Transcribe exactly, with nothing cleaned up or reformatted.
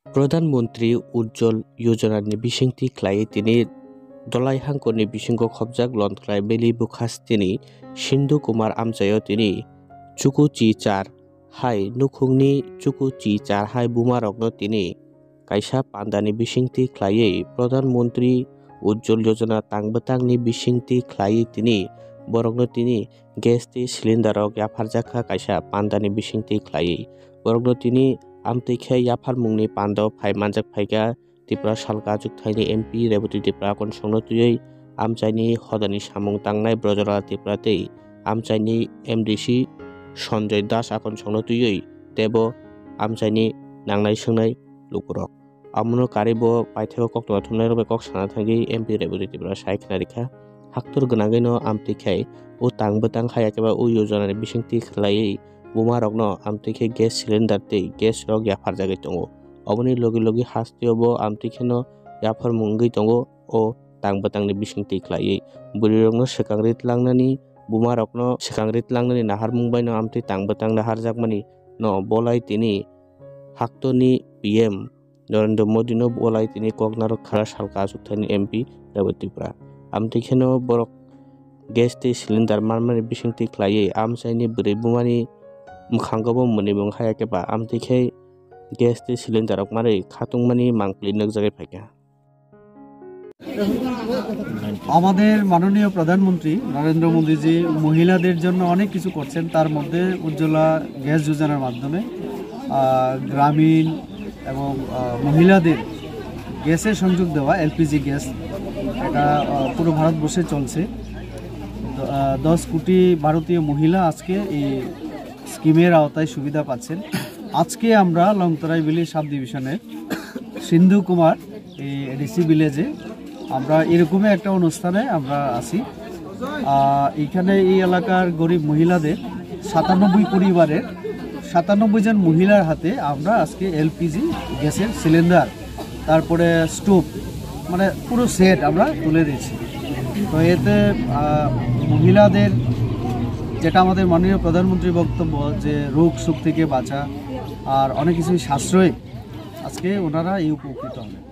Pradhan Mantri Ujjwal Yojana ni bisingtwi khlaiwi tini Dolai hangkorni bisingo khopjak Lontrai Valley bwkhastini Sindhu Kumar amchaio tini chuku chi char hai nukhungni chuku chi char hai bumarokno tini kaisa pandani bisingtwi khlaiwi Pradhan Mantri Ujjwal Yojana tang bwtangni bisingtwi khlaiwi tini borokno tini gas tei cylinder rok yapharjak kha kaisa pandani bisingtwi khlaiwi. Borokno tini amtwi khe yapharmungni pando phai manjak phaikha Tripura salka achukthai ni M P Rebati Tripura akon songno twiwi amchaini hodani samung tangnai Brojolal Tripura tei amchaini M D C Sanjoy Das akon songno twiwi teibo amchaini nangnai swngnai lukurok. Amono karwi bo paithakgo koktwma thumnairok bai kok sana thangwi M P Rebati Tripura sai khna rikha. Haktor gwnangwino amtwi khai o tang bwtang hai eba o yojana ni bisingtwi khlaiwi bumarokno amtwi khe gas cylinder tei gas rok yapharjagwi tongo. Oboni logi logi hasteo bo amtwi kheno yapharmung wngwi tongo o tang bwtangni bisingtwi khlaiwi. Bwrwirokno swkang ri tlangnani, bumarokno swkang ri tlangnani naharmung baino amtwi tang bwtang naharjakmani no bolai tini haktorni P M Narendra Modi no bolai tini kok narwk kha salka achukthani M P Rebati Tripura. Amtwi kheno borok gas tei cylinder manmani bisingtwi khlaiwi amchaini bwrwi bumani mwkhango bo mwnwi mung hai khe ba amtwi khe gas tei cylinder rok manwi khatungmani mangpili nukjagwi phaikha. আমাদের মাননীয় প্রধানমন্ত্রী নরেন্দ্র মোদীজি মহিলাদের জন্য অনেক কিছু করছেন, তার মধ্যে উজ্জ্বলা গ্যাস যোজনার মাধ্যমে, আহ, গ্রামীণ এবং, আহ, মহিলাদের গ্যাসের সংযোগ দেওয়া, এলপিজি গ্যাস, এটা, আহ, পুরো ভারতবর্ষে চলছে। দ-, আহ, দশ কোটি ভারতীয় মহিলা আজকে এই স্কিমের আওতায় সুবিধা পাচ্ছেন। আজকে আমরা লংতরাই ভ্যালি সাব ডিভিশনের সিন্ধু কুমার এই এডিসি ভিলেজে আমরা এরকমই একটা অনুষ্ঠানে আমরা আছি। আহ, এখানে এই এলাকার গরিব মহিলাদের সাতানব্বই পরিবারের সাতানব্বই জন মহিলার হাতে আমরা আজকে এলপিজি গ্যাসের সিলিন্ডার, তারপরে স্টোভ, মানে পুরো সেট আমরা তুলে দিচ্ছি। তো এতে, আহ, মহিলাদের, যেটা আমাদের মাননীয় প্রধানমন্ত্রীর বক্তব্য, যে রোগ শোক থেকে বাঁচা আর অনেক কিছুই সাশ্রয়, আজকে ওনারা এই উপকৃত হবেন।